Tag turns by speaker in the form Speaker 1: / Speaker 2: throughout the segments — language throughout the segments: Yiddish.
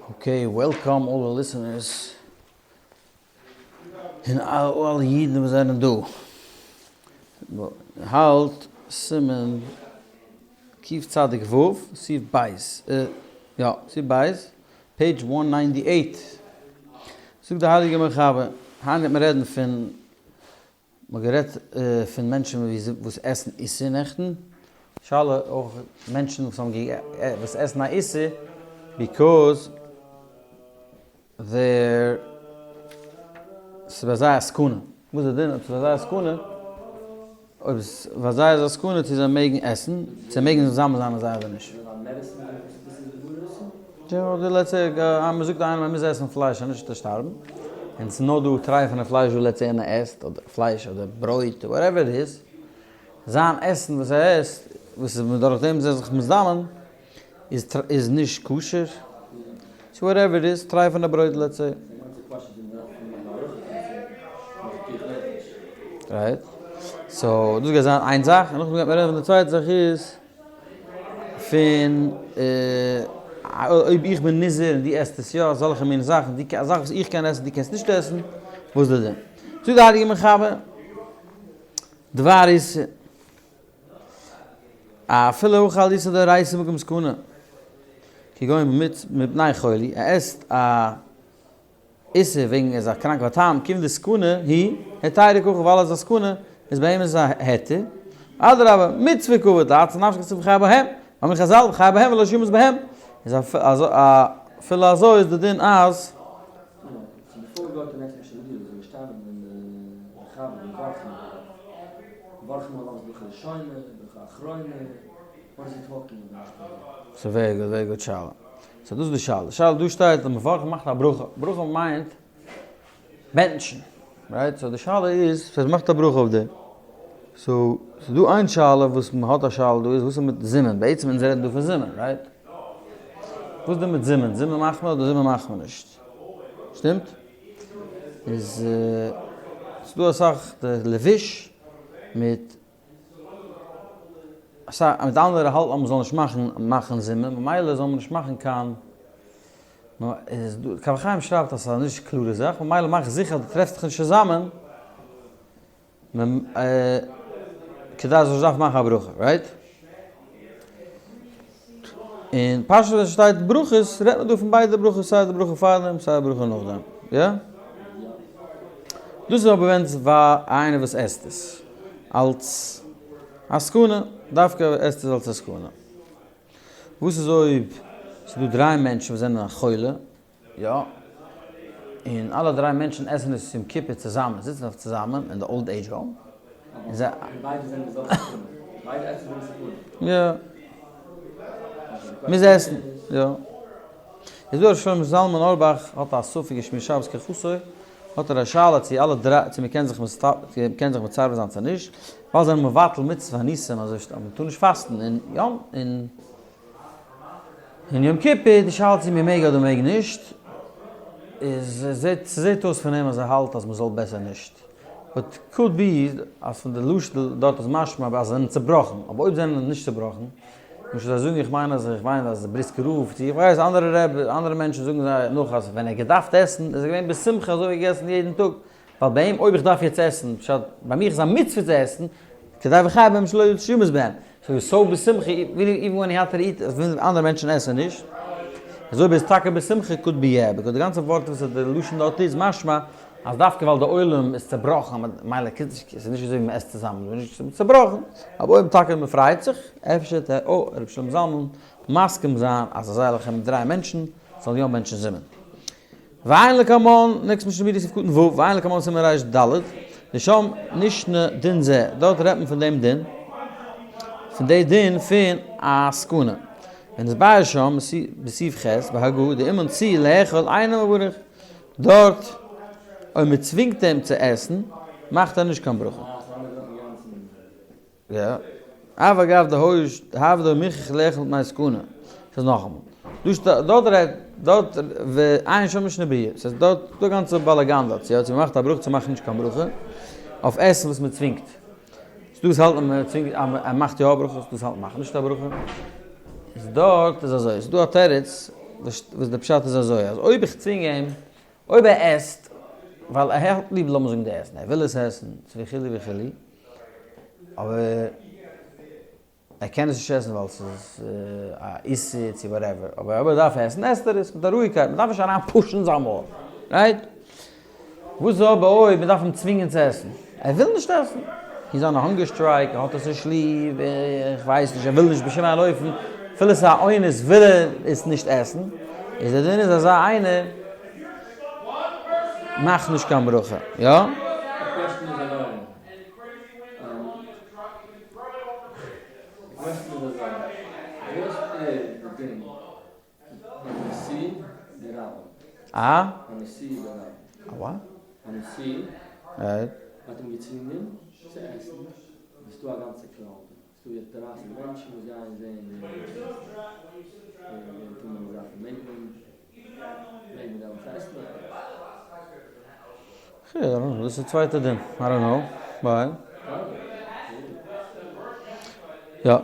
Speaker 1: Okay, welcome all the listeners און אלע אידן וואס זענען דא. האלט סימן קוף צדיק ו' סעיף בית, יא, סעיף בית, page one ninety eight. זאגט די הייליגע מחבר, היינט גייט מען רעדן פון מ'האט גערעדט פון מענטשן וואס עסן איסור נעכטן, שאלה אויך מענטשן וואס האבן וואס עסן א איסור because they're ס'איז ביי זיי א סכנה, וואס איז די דין אויב ס'איז ביי זיי א סכנה, אויב ביי זיי איז א סכנה צו זיי מעגן עסן, צו מעגן צוזאמען זיין מיט זיי אדער נישט. אדער let's say אז מ'זאגט איינעם ער מוז עסן פלייש אז נישט וועט ער שטארבן, און ס'איז נאר דא טרייפענע פלייש וואס let's say איינער עסט, אדער פלייש אדער ברויט whatever it is, זיין עסן וואס ער עסט, וואס איז דורך דעם איז ער זיך מזדמן, איז איז נישט כשר, so whatever it is, טרייפענע ברויט let's say. Right. So דאס גייט זיין איין זאך, און נאכדעם גייט מען רעדן פון די צווייטע זאך איז, פון אויב איך בין נזהר און דו עסט עס יא, אזעלכע מין זאכן, א זאך וואס איך קען עסן דו קענסט נישט עסן, וואס איז די דין? זאגט די הייליגע מחבר, דבר איסור, אפילו אכל איסור דאורייתא במקום סכנה, כגון מפני חולי, ער עסט א איסור וועגן ער איז א קראנק והטעם כיוון דסכנה היא היתירא קאכיל ווייל עס איז א סכנה איז ביי אים איז א היתר, אדרבה מצוה קבע להציל נפשו כתוב וחי בהם, ואמרו חזל וחי בהם ולא שימות בהם, איז אפילו אזוי איז די דין אז. ס'איז very good, very good שאלה. So דאס איז די שאלה. די שאלה דא שטייט אז מברכים מאכט א ברכה. ברכה מיינט בענטשן. Right? So די שאלה איז, ס'הייסט מ'מאכט א ברכה אויף דעם. So, ס'איז דא איין שאלה וואס מ'האט א שאלה דא איז וואס איז מיט זימון? בעצם אונז רעדן דא פון זימון, right? וואס איז דא מיט זימון? זימון מאכט מען אדער זימון מאכט מען נישט? שטימט? איז ס'איז דא אסאך די לבוש מיט אסאך מיט אנדערע האלטן אז מ'זאל נישט מאכן מאכן זימון ממילא זאל מען נישט מאכן קיין איז דא כף החיים שרייבט אז ס'איז א נישט קלארע זאך ממילא מאך זיכער אז דו טרעפסט דיך נישט צוזאמען כדי זאלסט נישט דארפן מאכן א ברכה, right? און פשט ווען ס'שטייט ברכות רעדט מען דא פון ביידע ברכות סיי די ברכה פארדעם סיי די ברכה נאכדעם, יא? דאס איז אבער ווען ס'איז איינער וואס עסט עס אלס א סכנה, דווקא עסט עס אלס א סכנה. וואס איז אויב ס'איז דא דריי מענטשן וואס זענען א חולה, יא, און אלע דריי מענטשן עסן עס יום כיפור צוזאמען, זיצן אויף צוזאמען אין די old age home, און זיי.
Speaker 2: און ביידע זענען די זעלבע סכנה, ביידע עסן זעלבע סכנה.
Speaker 1: יא. מוז עסן, יא. איז דא ר' שלמה זלמן אורבאך האט א ספק אין שמירת שבת כהלכתו, האט ער א שאלה צו אלע דריי, צו מ'קען זיך מ'קען זיך מצרף זיין צו נישט, ווייל זיי זענען מבטל מצוה הניסים אזוי שטייט, מ'טאר נישט פאסטן אין יום אין. און יום כיפור, די שאלה צו מען מעג אדער מעג נישט, איז ס'זעט אויס פון אים אז ער האלט אז מ'זאל בעסער נישט. But could be אז פון די לשון דארט איז משמע אז זיי זענען צובראכן, אבער אויב זענען זיי נישט צובראכן, למשל זיי זאגן איך מיין אז איך מיין אז בריסקער רב צו איך ווייס אנדערע רבי אנדערע מענטשן זאגן זיי נאך אז ווען ער האט געדארפט עסן איז ער געווען בשמחה אזוי ווי געגעסן יעדן טאג, ווייל ביי אים אויב איך דארף יעצט עסן, פשט ביי מיך איז א מצוה צו עסן, כדי וחי בהם שלא שימות בהם, so איז so בשמחה, even when he had to eat, ווען אנדערע מענטשן עסן נישט, איז אויב איז טאקע בשמחה could be yeah, because די גאנצע ווארט וואס די לשון דארט איז משמע אז דווקא ווייל די עולם איז צעבראכן, מילא ס'איז נישט אזוי ווי מ'עסט צוזאמען, מ'איז נישט צעבראכן, אבער אויב טאקע מ'פרייט זיך, אפשר וועט ר' שלמה זלמן מסכים זיין אז אזעלכע מיט דריי מענטשן זאלן יא בענטשן זימון. ועיין לקמן, נעקסט משנה ברורה סעיף קטן ו', ועיין לקמן סימן ר ד, ושם נשנה דין זה, דארט רעדט מען פון דעם דין, פון די דין פון א סכנה. ונתבאר שם בסעיף ח' בהגה דאם אנסוהו לאכול אינו מברך, דארט אויב מען צווינגט אים צו עסן מאכט ער נישט קיין ברכה. יא. אף אגב דהוי הוה דהוי מוכרח לאכול מפני סכנה. ס'איז נאכאמאל. דא שטייט דארט רעדט דארט ועיין שם משנה ברורה. ס'איז דארט דא גאנצע באלאגאן דארט. צו מ'מאכט א ברכה צו מ'מאכט נישט קיין ברכה. אויף עסן וואס מ'צווינגט. ס'דא וואס האלטן אז מ'צווינגט אז מ'מאכט יא א ברכה. ס'דא וואס האלטן מ'מאכט נישט א ברכה. איז דארט איז אזוי. ס'איז דא א תירוץ. וואס די פשט איז אזוי, אז אויב איך צווינג אים, אויב ער עסט, ווייל ער האט ליב לאמיר זאגן די עסן, ער וויל עס עסן, וכו' וכו', אבער ער קען עס נישט עסן ווייל ס'איז א איסור צו whatever, אבער אויב ער דארף עסן עסט ער עס מיט א רואיגקייט, מ'דארף נישט אריין push ן זיין מויל, right? וואס איז אבער אויב מ'דארף אים צווינגען צו עסן? ער וויל נישט עסן, he's on a hunger strike, ער האט עס נישט ליב, איך ווייס נישט, ער וויל נישט בשום אין אופן, אפילו ס'איז א אונס וויל ער עס נישט עסן, איז דער דין איז אזא איינער מאכט נישט קיין ברכה, יא? א? א what? דאס איז א צווייטע דין, I don't know, ווייל. יא.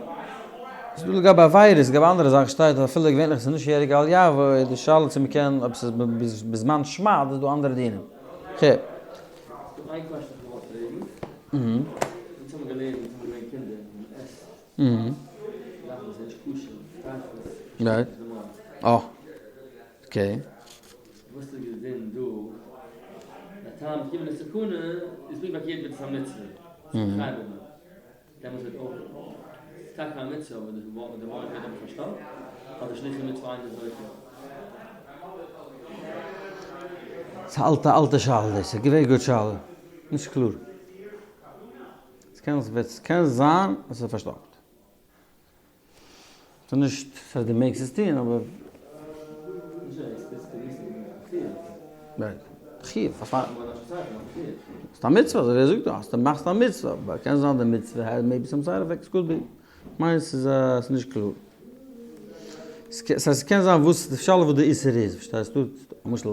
Speaker 1: ס'איז דא לגבי עבירות, לגבי אנדערע זאכן שטייט אז אפילו געווענליך איז נישט יהרג ואל יעבור, איז די שאלה צו מ'קען, אויב ס'איז בזמן שמד איז דא אנדערע דינים. okay. Right. אה. Okay.
Speaker 2: וואס איז געווען דא? די טעם כיוון די סכנה איז פונקט פארקערט ווי דאס א מצוה. דעמאלטס וועט אויך ס'איז טאקע א מצוה אבער די מוח ווערט דעמאלטס פארשטאפט אדער שליחי מצוה איינער זוכה.
Speaker 1: ס'איז א אלטע אלטע שאלה דאס, א געווער גוט שאלה, נישט קלאר. ס'קען זיין אז ס'איז פארשטאפט. ס'איז נישט אז דו מעגסט עס טון אבער. חיוב, האסט א מצוה אזוי ווי ער זאגט דא, אז דו מאכסט א מצוה, אבער קען זיין די מצוה has maybe some side effects, could be, כ'מיין ס'איז נישט קלאר. ס'הייסט ס'קען זיין וואס, די שאלה וואס די איסור איז, פארשטייסטו? למשל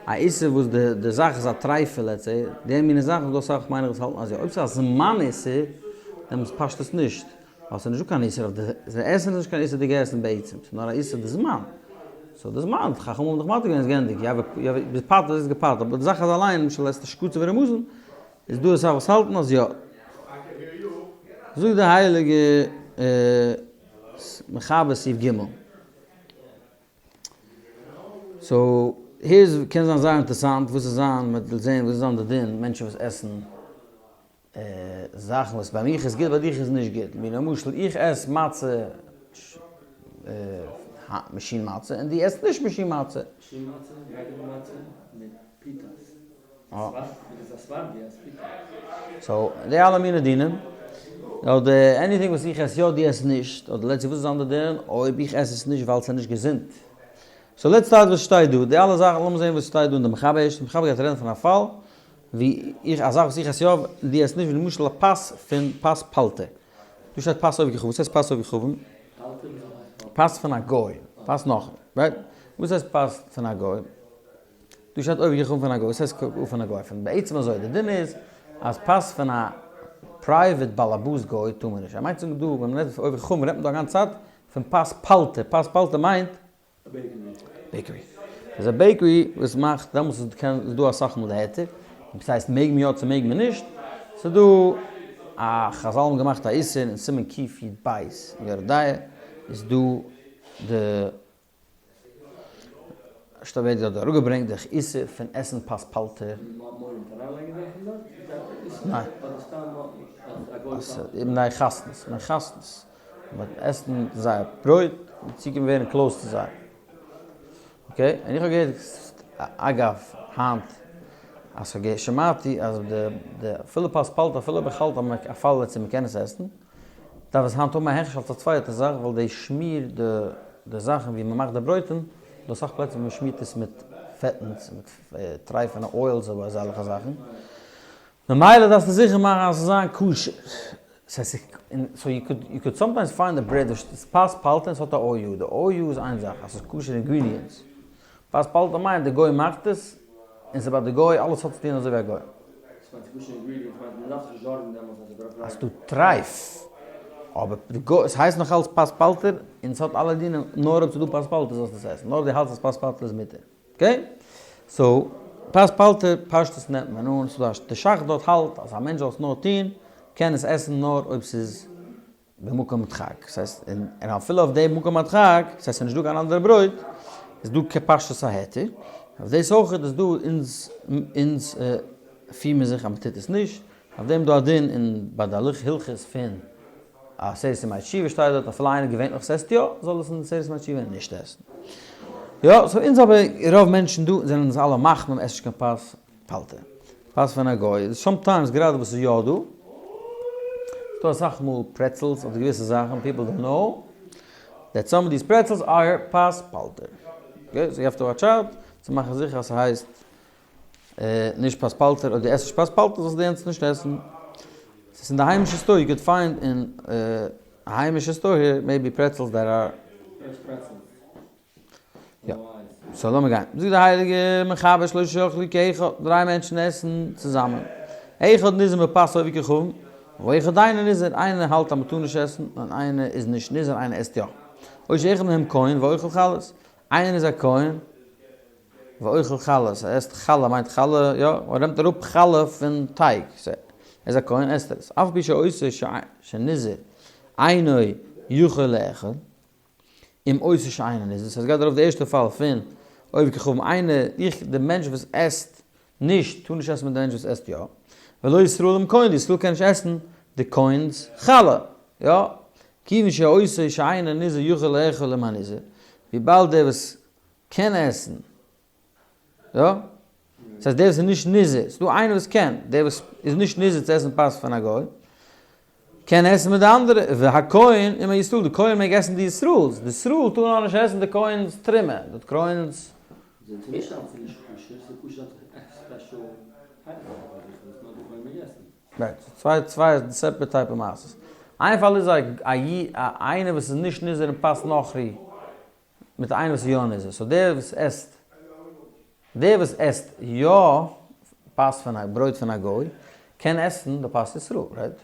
Speaker 1: א איסור וואס די די זאך איז א טרייפע let's say, די מינע זאכן איז דא אסאך מיין איך וואס האלטן אז יא, אויב ס'איז א זמן איסור, דעמאלטס פאסט עס נישט. ווייל ס'איז נישטא קיין איסור אויף די עסן איז נישט קיין איסור'דיגע עסן בעצם, ס'איז נאר א איסור די זמן. so די זמן, די חכמים האבן דאך מתיר געווען איז גענדיגט, יא יא ביסט פטור איז געפטר'ט, אבער די זאך אז אליין למשל עסט שקצים ורמזים, איז דא אסאך וואס האלטן אז יא. זאגט די הייליגע מחבר סעיף ג'. so here's קען זיין זייער אינטערעסאנט וואס איז זיין, מען וועט זען וואס איז זיין די דין מענטשן וואס עסן זאכן וואס ביי מיך איז גוט ביי דיך איז נישט גוט, ווי למשל איך עס מצה מאשין מצה און דו עסט נישט מאשין מצה.
Speaker 2: מאשין מצה, רעגולער מצה מיט פיתות.
Speaker 1: so די אלע מיני דינים, אדער anything וואס איך עס יא דו עסט נישט, אדער let's see וואס איז אנדער דין אויב איך עס עס נישט ווייל ס'איז נישט געזונט. so let's start וואס שטייט דא, די אלע זאכן לאמיר זען וואס שטייט דא אין די מחבר ערשט, די מחבר גייט רעדן פון א פאל ווי איך, א זאך וואס איך עס יא און דו עסט נישט, ווי למשל א פאס פון פת פלטה. דא שטייט פת עובד כוכבים, וואס הייסט פת עובד כוכבים? פת פון א גוי, פת נאך, right? וואס הייסט פת פון א גוי? דא שטייט עובד כוכבים פון א גוי, וואס הייסט פון א גוי? פון בעצם אזוי, די דין איז אז פת פון א private באלעבאס גוי טאר מען נישט. ער מיינט צו זאגן דא ווען מען רעדט פון עובד כוכבים רעדט מען דא א גאנצע צייט פון פת פלטה, פת פלטה מיינט bakery. איז א bakery וואס מאכט, דעמאלטס איז קען איז דא אסאך מאל די היתר, וואס הייסט מעג מען יא צו מעג מען נישט, ס'איז דא א חזל האבן געמאכט א איסור אין סימן קי"ב אין יורה דעה איז דא די שטייט ווערט דארט אראפגעברענגט די איסור פון עסן פת פלטה. ניין. ניין חתנות, ניין חתנות. מ'וועט עסן זייער ברויט און צוקומען ווערן close צו זיי. okay, און איך האב געהערט אגב היינט אז כ'האב געהערט שמעתי אז די די אפילו פת פלטה אפילו אויב איך האלט אז מ'קען אפאלע צו מ'קען עס עסן דארף עס היינט האבן א הכשר אלס א צווייטע זאך ווייל די שמיר די די זאכן ווי מ'מאכט די ברויטן דא אסאך פלעצער ווי מ'שמירט עס מיט פעטנס מיט טרייפענע oils אדער אזעלכע זאכן ממילא דארפסטו זיכער מאכן אז ס'זאל זיין כשר. so you could you could sometimes find א bread וואס איז פת פלטה און ס'האט א OU, די OU איז איין זאך אז ס'איז כשר ingredients, פת פלטה מיינט די גוי מאכט עס און ס'איז ביי די גוי אלעס האט צו טון אזוי ווי א גוי. אז ס'דא טרייף. אבער די גוי, עס הייסט נאך אלץ פת פלטר, און עס האט אלע דינים, נאר אויב ס'איז דא פת פלטר זאלסטו עס עסן, נאר אויב דו האלטסט אז פת פלטר איז מותר. okay? So, פת פלטר פשטות נעמט מען אן, ס'דא א, די ש"ך דארט האלט אז א מענטש זאל עס נאר טון, קען עס עסן נאר אויב ס'איז במקום הדחק, ס'הייסט, און אפילו אויף די מקום הדחק, ס'הייסט ס'איז נישטא קיין אנדערע ברויט, איז דא כפשטות א היתר, אויף דאס אויך איז דא אונז, אונז פיר מיר זיך אז מ'טוט עס נישט, אויף דעם דא א דין אין ביי די הלכות פון עשרת ימי תשובה שטייט דארט אפילו איינער געווענליך עס עסט יא, זאל עס אין עשרת ימי תשובה נישט עסן. יא, so אונז אבער רוב מענטשן דא זענען אונז אלע מחמיר מ'עסט נישט קיין פת פלטר. פת פון א גוי איז sometimes גראדע וואס איז יא דא. ס'דא אסאך מאל pretzels אדער געוויסע זאכן people don't know that some of these pretzels are פת פלטר. okay, so you have to watch out צו מאכן זיכער אז ס'הייסט נישט פת פלטר, אויב דו עסט נישט פת פלטר זאלסטו יענץ נישט עסן. ס'איז אין די היימישע store, you could find אין א היימישע store here maybe pretzels that are. יא. so לאמיר גיין. זאגט די הייליגע מחבר שלושה שאכלו כאחד, דריי מענטשן עסן צוזאמען. אחד נזהר מפת עובד כוכבים, ואחד אינו נזהר, איינער האלט אז מ'טאר נישט עסן, און איינער איז נישט נזהר, איינער עסט יא. או שאחד מהם כהן ואוכל חלות, איינער איז א כהן, ואוכל חלות, ער עסט חלה מיינט חלה, יא, ער נעמט אראפ חלה פון טייג, ער איז א כהן עסט ער עס, אף על פי שאותו שנזהר אינו יכול לאכול, עם אותו שאינו נזהר, ס'הייסט גייט ארויף די ערשטע פאל פון עובד כוכבים איינער, איך די מענטש וואס עסט נישט, טאר נישט עסן מיט די מענטש וואס עסט יא, ולא ישראל עם כהן, די ישראל קען נישט עסן די כהן'ס חלה, יא, כיוון שאותו שאינו נזהר יכול לאכול עם הנזהר, וויבאלד דער וואס קען עסן. יא? דאס הייסט דער וואס איז נישט נזהר, ס'איז דא איינער וואס קען, דער וואס איז נישט נזהר צו עסן פת פון א גוי, קען עסן מיט די אנדערע, והכהן עם הישראל, די כהן מעג עסן די ישראל'ס, די ישראל טאר נאר נישט עסן די כהן'ס תרומה, די כהן'ס. right, צוויי צוויי separate type מעשות. איין פאל איז א איינער וואס איז נישט נזהר אין פת נכרי, מיט איינער וואס איז יא נזהר, so דער וואס עסט, דער וואס עסט יא פת פון א ברויט פון א גוי, קען עסן די פת ישראל, right?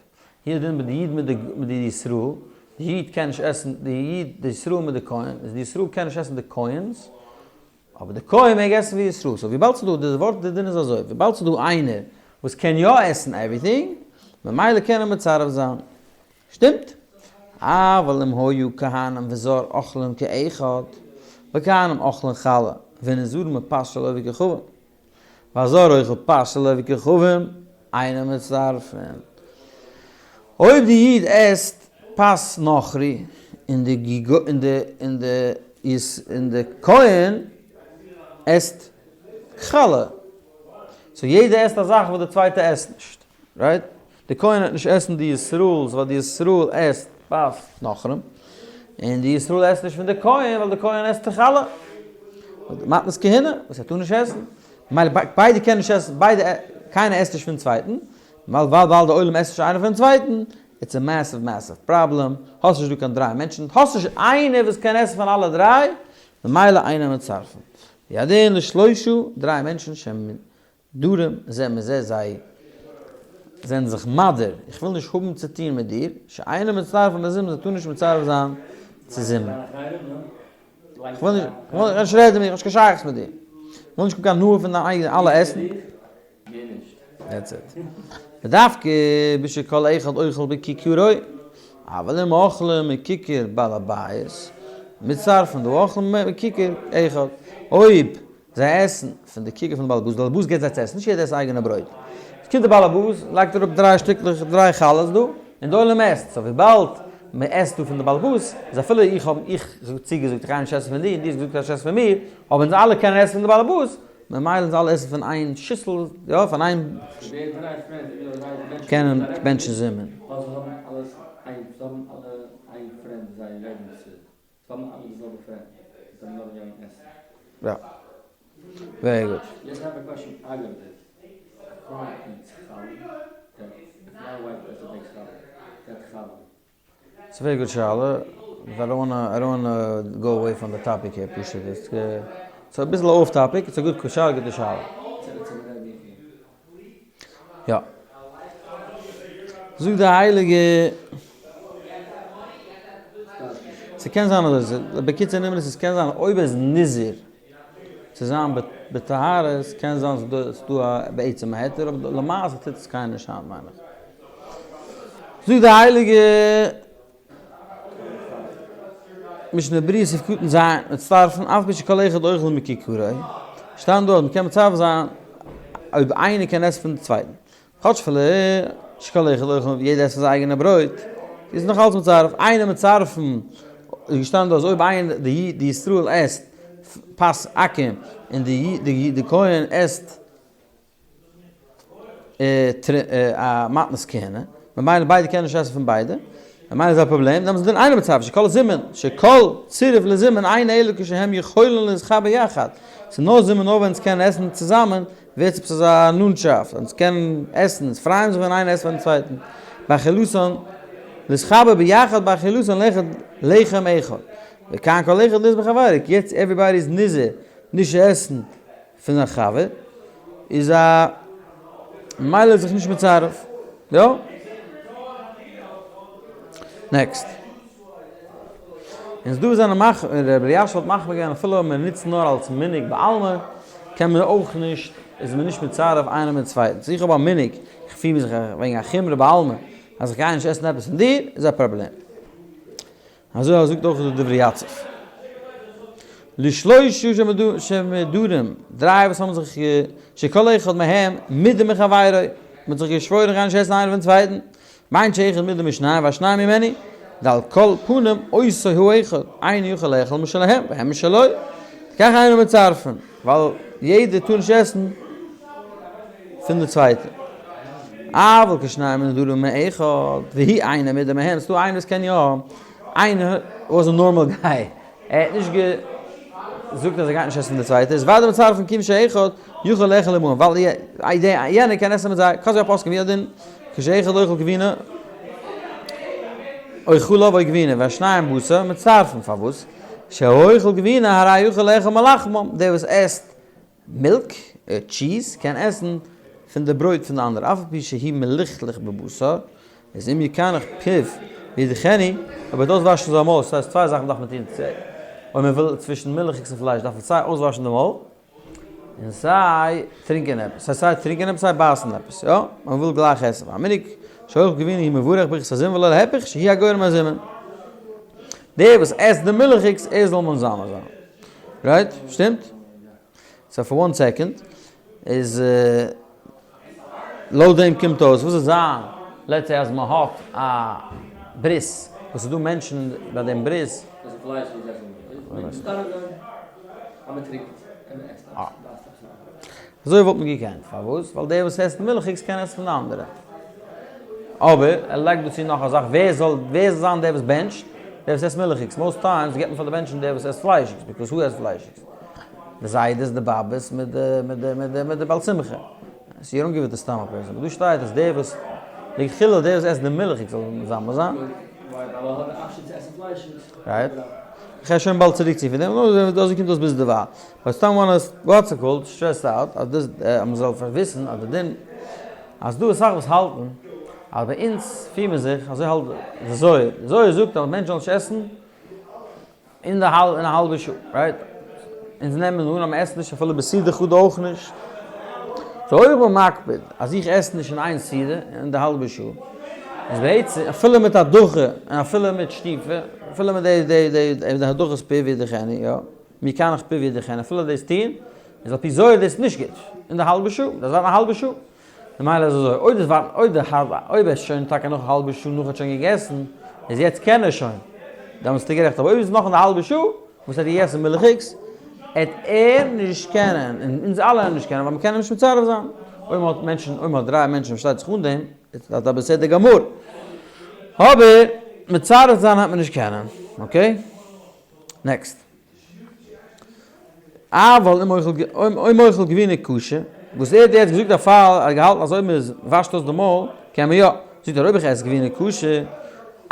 Speaker 1: הוא הדין מיט די איד מיט די מיט די ישראל, די איד קען נישט עסן, די איד, די ישראל מיט די כהן, איז די ישראל קען נישט עסן די כהן'ס, אבער די כהן מעג עסן ווי ישראל, so וויבאלד ס'איז דא, די ווארט די דין איז אזוי, וויבאלד ס'איז דא איינער וואס קען יא עסן everything, ממילא קען ער מצרף זיין. שטימט? אבל אם היו כהנים וזר אוכלים כאחד, וכהנים אוכלין חלה, ונזהרים מפת של עובד כוכבים, והזר אוכל פת של עובד כוכבים, אינם מצטרפין. אויב די איד עסט פת נכרי, און די און די און די און די כהן עסט חלה, so יעדער עסט א זאך וואס די צווייטע עסט נישט, right? די כהן וועט נישט עסן די ישראל'ס ווייל די ישראל עסט פת נכרים, און די ישראל עסט נישט פון די כהן ווייל די כהן עסט חלה, מתנות כהונה וואס ער טאר נישט עסן, ממילא ביידע קענען נישט עסן, ביידע, קיינער עסט נישט פון צווייטן, ווייל ווייל די עולם עסט נישט איינער פונעם צווייטן, it's a massive massive problem, האסט נישט דא קיין דריי מענטשן, האסט נישט איינער וואס קען עסן פון אלע דריי, ממילא אינם מצטרפין. והוא הדין לשלושה, דריי מענטשן דרים זה מזה זיי זענען זיך מדיר, איך וויל נישט האבן צו טון מיט דיר, שאינם מצטרפין לזימון זיי טארן נישט מצרף זיין צו זימון. איך וויל נישט, איך וויל נישט רעדן מיט דיר, איך האב נישט קיין שייכות מיט דיר. איך וויל נישט קיין הנאה פון דיין אייגענע אלע עסן. That's it. ודווקא בשכל אחד אוכל בכיכרו, אבל אם אוכלים מכיכר בעל הבית, מצטרפין דאוכלים מכיכר אחד. אויב זיי עסן פון די כיכר פון די בעל הבית, די בעל הבית געבט זיי צו עסן, נישט יעדער עסט אייגענע ברויט. עס קומט די בעל הבית, לייגט אראפ דריי שטיקלעך, דריי חלות דא, און די עולם עסט. so וויבאלד מען עסט דא פון די בעל הבית, איז אפילו איך האב איך צוגעזאגט איך גיי נישט עסן פון דיר, און דו האסט געזאגט גיי נישט עסן פון מיר, אבער אונז אלע קענען עסן פון די בעל הבית, ממילא אונז אלע עסן פון איין שיסל, יא, פון איין. קענען בענטשן זימון.
Speaker 2: זיי האבן אלע די זעלבע friend, זיי זענען נאר געגאנגען עסן.
Speaker 1: יא. Very good.
Speaker 2: יעצט האב איך א question אגב this, א כהן eats חלה, that if my wife does a bake חלה, that חלה.
Speaker 1: ס'איז א very good שאלה, but I don't wanna, I don't wanna go away from the topic here פשוט, ס'איז אביסל off topic, it's a good שאלה, גוטע שאלה. יא. זאגט די הייליגע. ס'קען זיין אזוי, בקיצור נמרץ עס קען זיין אויב ער איז נזהר צו זיין בטהרה, ס'קען זיין ס'דא א בעצם א היתר, אבער למעשה טוט עס קיינער נישט היינט מיין איך. זאגט די הייליגע משנה ברורה סעיף קטן ז', מצטרפין אף על פי שכל אחד אוכל מככרו, שטייט דא אז מ'קען מצרף זיין אויב איינער קען עסן פון די צווייטן, כאטש אפילו שכל אחד אוכל יעדער עסט פון זיין אייגענע ברויט, איז נאך אלץ מצרף, אינו מצטרפין איז געשטאנען דא אז אויב איינער די די ישראל עסט פת עכו"ם און די די די כהן עסט א מתנות כהונה, ממילא ביידע קענען נישט עסן פון ביידע, ממילא איז א פראבלעם, דעמאלטס איז דין אינו מצטרף, שכל זימון, שכל צירוף לזימון אינו אלא כשהם יכולין להתחבר יחד, ס'איז נאר זימון נאר ווען עס קענען עסן צוזאמען, ווערט עפעס אזא נאנטשאפט, אונז קענען עסן, אונז פרייען זיך ווען איינער עסט פארן צווייטן, באכילתן להתחבר ביחד באכילתן לאכול לחם אחד, וכאן כל אחד נזהר מחבירו, יעצט everybody איז נזהר נישט צו עסן פון זיין חבר, איז א ממילא זיך נישט מצרף, יא? Next. און ס'דא זענען מח ר' אלישיב האט מחמיר געווען אפילו אויב מען נוצט נאר אלס מנהג בעלמא קען מען אויך נישט איז מען נישט מצרף איינער מיטן צווייטן so איך האב א מנהג איך פיר זיך וועגן א חומרא בעלמא אז איך גיי נישט עסן עפעס פון דיר איז א פראבלעם אזוי זאגט אויך די דברי יציב לשלושה שמדורים דריי וואס האבן זיך שכל אחד מהם מודר מחבירו מען האט זיך געשוואוירן איך גיי נישט עסן איינער פון צווייטן בין שאחד מודר משניהם והשניים ממנו, דעל כל פנים אותו האחד, אינו יכול לאכול משלהם והם משלו, כך אינו מצרפין, ווייל יעדער טאר נישט עסן פון די צווייטע. אבל כשניהם נדרים מאחד, והוא אינו מודר מהם, ס'דא איינער וואס קען יא, איינער was a normal guy, ער האט נישט געזאגט אז ער גייט נישט עסן פון די צווייטע, איז ודאי מצרפין כיון שאחד יכול לאכול עמהם, ווייל יענער קען עסן מיט זיי, כזו הפוסקים והוא הדין כשאחד אוכל גבינה או חלב או גבינה והשניים בשר מצטרפין, פארוואס? שהאוכל גבינה הרי יכול לאכול מלחמם, דער וואס עסט milk, cheese, קען עסן פון די ברויט פון די אנדערע, אף על פי שהוא מלוכלך בבשר, איז אם יקנח פיו וידיחנו, אויב ער וועט אויסוואשן זיין מויל, ס'הייסט צוויי זאכן דארף מען טון, אויב מען וויל צווישן מילכיגס און פלייש דארף מען סיי אויסוואשן די מויל, און סיי טרינקען עפעס, ס'הייסט סיי טרינקען עפעס סיי בייסן עפעס, יא, מען וויל גלייך עסן, והמנהג שאוכל גבינה הוא מברך ברכת הזימון ולא להיפך שהוא הגורם הזימון. דער וואס עסט די מילכיגס ער זאל מזמן זיין. Right? שטימט? So for one second איז לויט דעם קומט אויס וואס איז זיין let's say אז מען האט א ברית וואס איז דא מענטשן ביי דעם ברית. אזוי וואלט מען געקענט, פארוואס? ווייל דער וואס עסט מילכיגס קען עסן פון די אנדערע. אבער ער לייגט דא צו נאך א זאך, ווער זאל ווער זאל זיין דער וואס בענטשט? דער וואס עסט מילכיגס. Most times געבט מען פאר די בענטשן דער וואס עסט פליישיגס, because who עסט פליישיגס? די זיידעס, די באבעס, מיט די מיט די מיט די מיט די בעל שמחה. So you don't give it to סתם א person. אבער דא שטייט אז דער וואס לכתחילה דער וואס עסט די מילכיגס זאל מזמן זיין. Right. איך גיי שוין באלד צוריק צו פון דעם, נאר אזוי קומט אויס ביז דערווייל. But סתם wanna what's it called stress out אז דאס אז מען זאל וויסן אז די דין אז דא אסאך וואס האלטן אז ביי אונז פיר מען זיך אזוי האלט די זוהר, די זוהר זאגט אז מענטשן זאלן נישט עסן אין די האלב אין א האלבע שעה, right? אונז נעמען אן אז מען עסט נישט אפילו בסעודה חדא אויך נישט. So אויב איך בין מקפיד אז איך עס נישט אין איין סעודה אין די האלבע שעה, איז בעצם אפילו מיט הדחה און אפילו מיט שטיפה, אפילו מיט די די די די הדחת פיו ידיחנו, יא. מי קנח פיו ידיחנו, אפילו דאס טוהן, איז על פי זוהר דאס נישט גוט, אין די האלבע שעה, דאס ווארטן א האלבע שעה, ממילא איז אזוי, אויב דאס ווארטן, אויב די האלבע, אויב ער איז שוין טאקע נאך א האלבע שעה נאך האט שוין געגעסן, איז יעצט קען ער שוין, דאן ביסטו גערעכט, אבער אויב איז נאך אין די האלבע שעה, וואס ער האט געגעסן מילכיגס, עט ער נישט קענען, און אונז אלע וועלן נישט קענען, ווייל מ'קען אים נישט מצרף זיין, אויב מ'האט מענטשן, אויב מ'האט דריי מענטשן וואס שטייט זיך אן דעם, איז דאס א בסדר גמור, אבער מצרף זיין העט מען נישט קענען, okay? Next. אבל אם אוכל גבינה קשה, וואס ער האט יעצט געזאגט א פאל, ער האט געהאלטן אז אויב מען וואשט אויס די מויל קען מען יא, זאגט ער אויב איך עס גבינה קשה,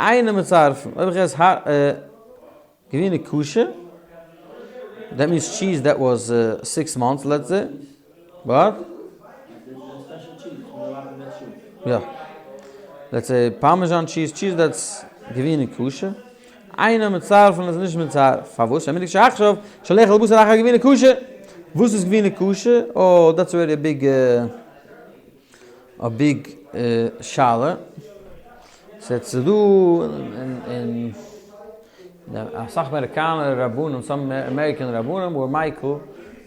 Speaker 1: אינו מצרפין, אויב איך עס גבינה קשה, that means cheese that was 6 months let's say, what? יא. Let's say Parmesan cheese, cheese that's גבינה קשה. אינו מצרפין איז נישט מצרף, פארוואס? שהמנהג שעכשיו של לאכול בשר אחר גבינה קשה, וואס איז גבינה קשה? oh that's already a big א big שאלה, ס'איז דא אין אסאך אמעריקאנער רבנים, some American רבנים were מיקל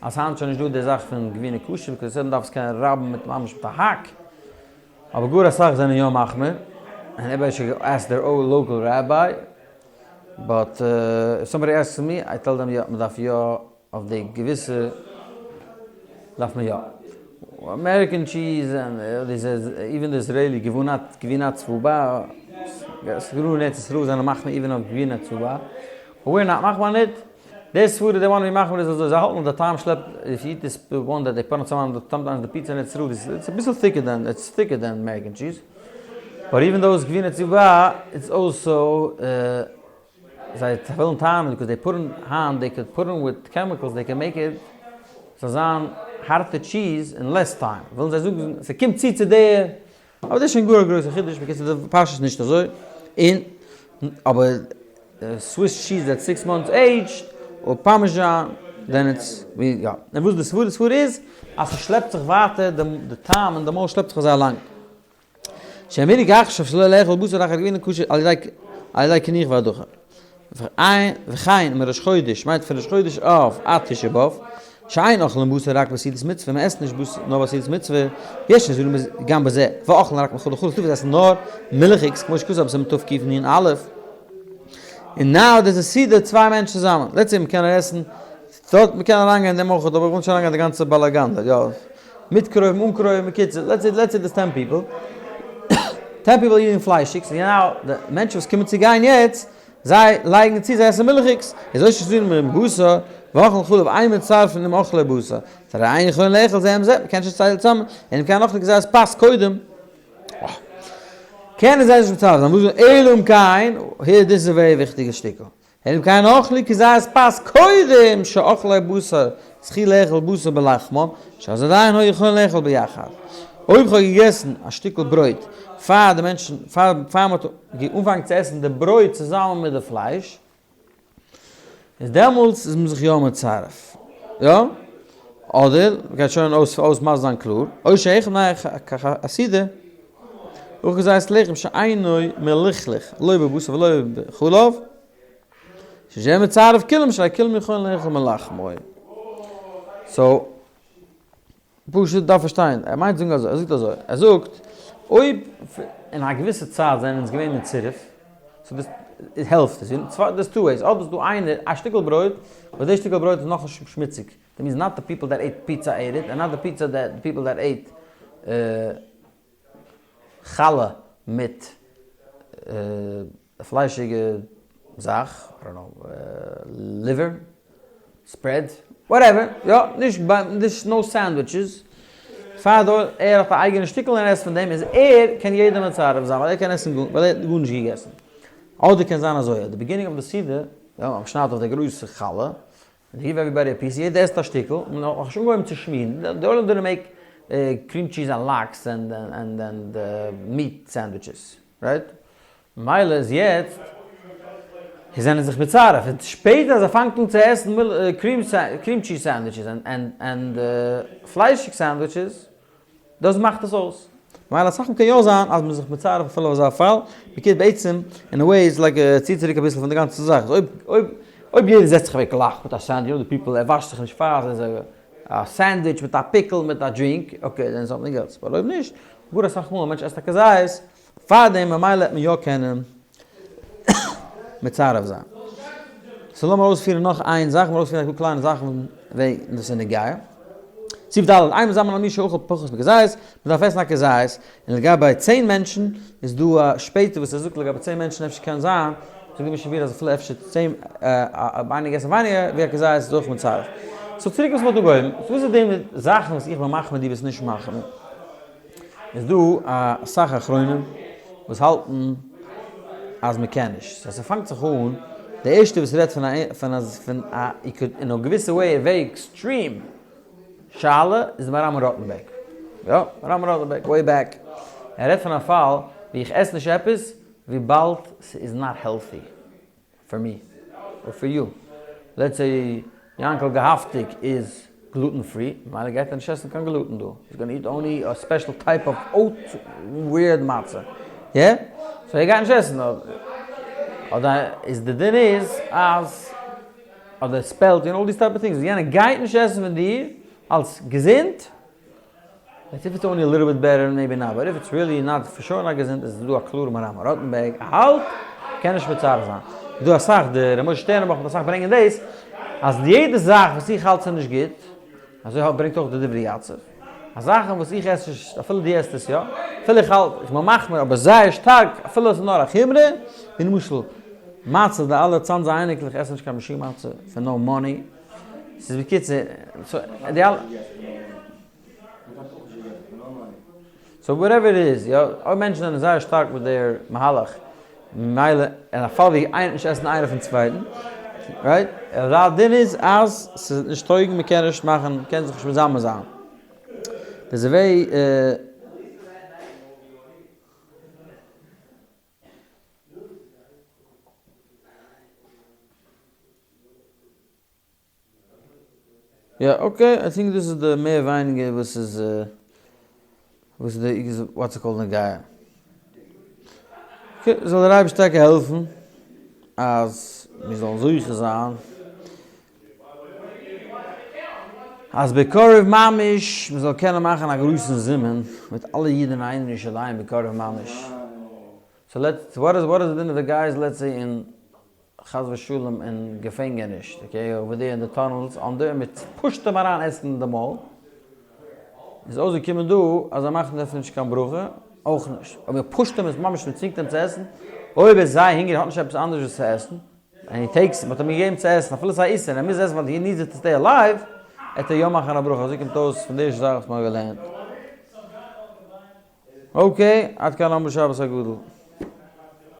Speaker 1: אז היינט שוין נישט דא די זאך פון גבינה קשה, because מ'דארף עס קענען רייבן מיט ממש מיט א האק. אבער גאר אסאך זענען יא מחמיר, and everybody should ask their own local rabbi, but if somebody asks me, I tell them יא, מען דארף יא, אויף די געוויסע דארף מען יא. American cheese און even די Israeli גבינה צהובה, ס'איז דא אין ארץ ישראל זענען מחמיר even אויף גבינה צהובה, but we're not מחמיר on it. די סברה they want to be מחמיר איז אזוי, זיי האלטן אז די טעם שלעפט, if you eat this one that they put on some sometimes די פיצא אין ארץ ישראל איז it's אביסל thicker than, it's thicker than American cheese, but even though it's גבינה צהובה it's also זיי ווילן טענה'ן because they put in היינט they could put in with chemicals they can make it ס'זאל זיין הארטע cheese in less time, ווילן זיי זאגן ס'קומט צו צו די, אבער דאס איז שוין גאר א גרויסע חידוש, בקיצור די פשט איז נישט אזוי, און אבער Swiss cheese that 6 months aged, or Parmesan, then it's ווי יא. און וואס די סברה? די סברה איז אז ס'שלעפט זיך ווייטער די טעם אין די מויל שלעפט זיך אזוי לאנג. שהמנהג עכשיו שלא לאכול בשר אחר גבינה קשה על ידי על ידי קינוח והדחה. וכן מראש חודש מיינט פון ראש חודש אב עד תשעה באב, שאין אוכלין בשר רק בסעודת מצוה, מען עסט נישט בשר נאר ביי סעודת מצוה, יש נזהרים גם בזה, ואוכלין רק מחלב חלב, טוב עסן נאר מילכיגס, כמו שכתוב בסימן תקנ"א. און now דאס איז סעודה צוויי מענטשן צוזאמען, let's say מען קען עסן, דארט מען קען אריינגיין אין דעם אויך, אבער איך וויל נישט אריינגיין אין די גאנצע באלאגאן דארט, יא, מיט קרובים אן קרובים, בקיצור, let's say let's say there's 10 people, 10 people eating פליישיגס, און now די מענטשן וואס קומען צו גיין יעצט, זיי לייגן צו זיי עסן מילכיגס, איז אויך שזורים עם בשר, ואכלן חלב אין מצרפין עם אוכלי בשר, שהרי אין יכולין לאכול זה עם זה, מ'קען נישט ציילן צוזאמען, און מ'קען נאך נישט כזית פת קודם. קענען זיי נישט מצרף זיין, וואס אלא אם כן, here דאס איז א very וויכטיגע שטיקל, אלא אם כן אכלו כזית פת קודם שאוכלי בשר, התחילו לאכול בשר בלחמם, שאז עדיין היו יכולין לאכול ביחד. אויב כ'האב געגעסן א שטיקל ברויט פאר די מענטשן, פאר פאר מ'האט אנגעפאנגען צו עסן די ברויט צוזאמען מיט די פלייש, איז דעמאלטס איז מען זיך יא מצרף. יא? אדער, מ'גייט שוין אויס אויס מסביר זיין קלאר, או שהכין בני הסעודה, אוכל כזית לחם שאינו מלוכלך, לא בבשר ולא בחלב, שזה מצרף כולם שהרי כולם יכולין לאכול מלחמו. so, פשוט דארף פארשטיין, ער מיינט זאגן אזוי, ער זאגט אזוי, ער זאגט, אויב אין א געוויסע צייט זענען אונז געווען מצורף, so דאס העלפט עס, there's two ways, אדער איז דא איינער, א שטיקל ברויט, וואס די שטיקל ברויט איז נאכנישט שמוציג, that means not the people that ate pizza ate it, and not the pizza that the people that ate חלה מיט פליישיגע זאך, I don't know, liver, spread, whatever, יא, נישט נישט no sandwiches, פאר דא ער האט א אייגענע שטיקל און ער עסט פון דעם, איז ער קען יעדער מצרף זיין ווייל ער קען עסן ווייל ער האט גארנישט געגעסן. אדער קען זיין אזוי, at the beginning of the סעודה, יא, מען שניידט אויף די גרויסע חלה, און give everybody a piece, יעדער עסט א שטיקל, און מען האט נאכנישט אנגעהויבן צו שמירן, די עולם didn't make cream cheese and lox and and meat sandwiches, right? ממילא איז יעצט זיי זענען זיך מצרף, און שפעטער אז זיי פאנגט אן צו עסן cream cheese sandwiches און פליישיג sandwiches, דאס מאכט עס אויס. ממילא אסאך מאל קען יא זיין אז מ'איז זיך מצרף אפילו אויף אזא פאל, בקיצור בעצם אין a way איז like ציט צוריק אביסל פון די גאנצע זאך, אויב אויב אויב יעדער זעצט זיך אוועק גלייך מיט א sandwich, you know the people, ער וואשט זיך נישט פאר זיי א sandwich מיט א pickle מיט א drink, okay then something else, but אויב נישט, גאר אסאך מאל א מענטש עסט א כזית פארדעם ממילא וועט מען יא קענען מצרף זיין. so לאמיר אויספירן נאך איין זאך, לאמיר אויספירן אפאר קליינע זאכן וועגן דאס איז נוגע. סעיף ד', אין מזמנין על מי שאכל פחות מכזית, מען דארף עסן א כזית, און לגבי 10 מענטשן איז דא א שפעטער וואס ער זאגט לגבי 10 מענטשן אפשר קען זיין, זאגט די משנה ברורה אז אפילו אפשר 10 אויב איינער געסן ווייניגער ווי א כזית איז אויך מצרף. so צוריק וואס מען האט אנגעהויבן, וואס איז די זאכן וואס איך בין מחמיר דו ביסט נישט מחמיר? איז דא אסאך אחרונים וואס האלטן אז מען קען נישט, so ס'פאנגט זיך אן, די ערשטע וואס רעדט פון א פון א פון א אין א געוויסע way א very extreme שאלה איז די מהר"ם רוטנבערג, יא, מהר"ם רוטנבערג way back, ער רעדט פון א פאל ווי איך עס נישט עפעס וויבאלד ס'איז not healthy. for me, or for you. Let's say יענקל געהאפטיג איז gluten free, ממילא גייט ער נישט עסן קיין gluten דא. He's gonna eat only a special type of oat weird מצה. יא? So ער גייט נישט עסן. אדער איז די דין איז אז אדער spelt און all these type of things, יענער גייט נישט עסן פון דיר אלס געזונט, if it's only a little bit better maybe not, but if it's really not for sure not געזונט איז דא א קלארע מהר"ם ראטענבערג האלט קען נישט מצער זיין. איז דא אסאך, די ר' משה שטערנבוך האט אסאך ברענגען דאס אז יעדע זאך וואס איך האלט ס'איז נישט גוט, אזוי האלט ברענגט אויך די דברי יציב, אז זאכן וואס איך עס נישט אפילו דו עסט עס יא, אפילו איך האלט איך בין מחמיר אבער זייער שטארק אפילו עס איז נאר א חומרא, ווי למשל מצה די אלע צאנזע אייניקלעך עסן נישט קיין מאשין מצה for no money, ס'איז בקיצור, די אלע. So whatever it is, יא, אויב מענטשן זענען זייער שטארק מיט דער מהלך, ממילא אין א פאל ווי איינער נישט עסן איינער פון צווייטן, right? אזא דין איז אז ס'איז נישט טויגן, מ'קען נישט מאכן, מ'קען זיך נישט מזמין זיין. There's a way, יא okay, I think דאס איז די מער ווייניגער וואס איז וואס איז די what's called נוגע. Okay, זאל דער אייבערשטער טאקע העלפן אז מיר זאלן זוכה זיין אז בקרוב ממש מען זאל קענען מאכן א גרויסן זימון מיט אלע אידן אין ירושלים בקרוב ממש. So let's, what is what is the דין of the guys let's say אין חס ושלום אין געפענגעניש, okay, over there אין די tunnels under, און מען push ט אים אריין עסן אין די מויל, איז אויסגעקומען דא אז ער מאכט דערפון נישט קיין ברכה, אויך נישט, אויב מען push ט אים איז ממש מען צווינגט אים צו עסן, אויב ער איז זייער הונגעריג האט נישט עפעס אנדערש וואס צו עסן, and he takes, מען האט אים געגעבן צו עסן אפילו ס'איז א איסור און ער מוז עסן ווייל he needs it to stay alive, עט ער יא מאכן א ברכה, אזוי קומט אויס פון די ערשטע זאך וואס מען האט געלערנט. Okay, עד כאן אמרו שבת הגדול.